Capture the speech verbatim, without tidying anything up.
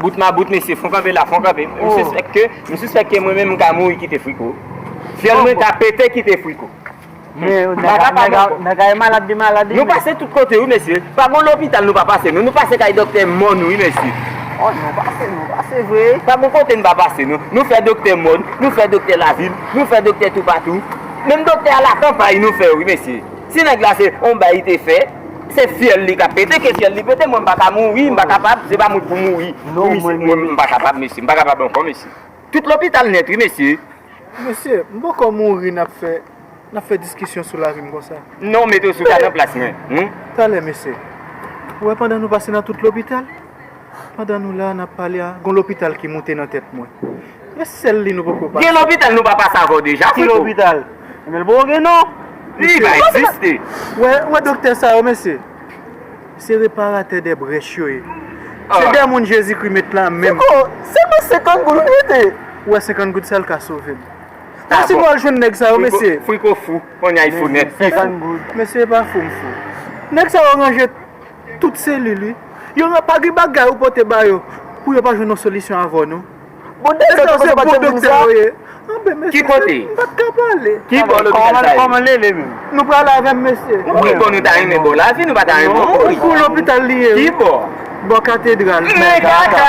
Bout mabout, mesye, fon kanpe la, fon kanpe. M sispèk ke, m sispèk ke mwen menm m ka mouri kite Friko. Fyèl mwen ka pete kite Friko. Men nèg a malad de malad. Nou pase tout kote, wi, mesye. Pa gon lopital nou pa pase, nou. Nou pase kay doktè mòn, wi, mesye. Oh, nou pase, nou pase vre. Pa gon kote nou pa pase, nou. Nou fè doktè mòn, nou fè doktè lavil, nou fè doktè toupatou. Menm doktè a lakanpay nou fè, wi, mesye. Si nèg la se on bay li te fè, se fyèl li ka pete, ke fyèl li pete, mwen m pa ka mouri, m pa kapab, se pa mwen pou mouri. Mwen m pa kapab, mesye, m pa kapab ankò, mesye. Tout lopital nèt, wi, mesye. Mesye, m poko mouri n ap fè n ap fè diskisyon sou lavi m konsa. Non, mete w sou ka nan plas mwen. Hmm? Talè, mesye. Ou wè pandan nou pase nan tout lopital, pandan nou la n ap pale a, gon lopital ki moute nan tèt mwen. E sèl li nou poko pase. Gen lopital nou pa pase avè w deja, Ki lopital? Men l poko gen non. Li pa egziste. Wè, wè doktè sa yo, mesye. Se reparatè de brèch yo ye. Se de moun Jezikri met la menm. Sèlman senkant goud ou mete. Ou wè senkant goud sa l ka sove m. Mwen si nou al jwenn nèg sa yo, mesye. Friko fou, kounye a li fou nèt. Senkant goud. Mesye, e pa fou m fou. Nèg sa yo ranje tout selil, wi. Yo pa gen bagay ou pote ba yo pou yo pa jwenn yon solisyon avè w, non. Bon, doktè, se bon doktè yo ye. Ki kote? M pa t ka pale. Ki bò lopital sa ye? Kòman l rele menm? Nou prale avè m, mesye. Ki bò nou ta renmen bò lavi, nou pa ta renmen mouri. Pou lopital li ye, wi. Ki bò? Bò katedral. Men kaka!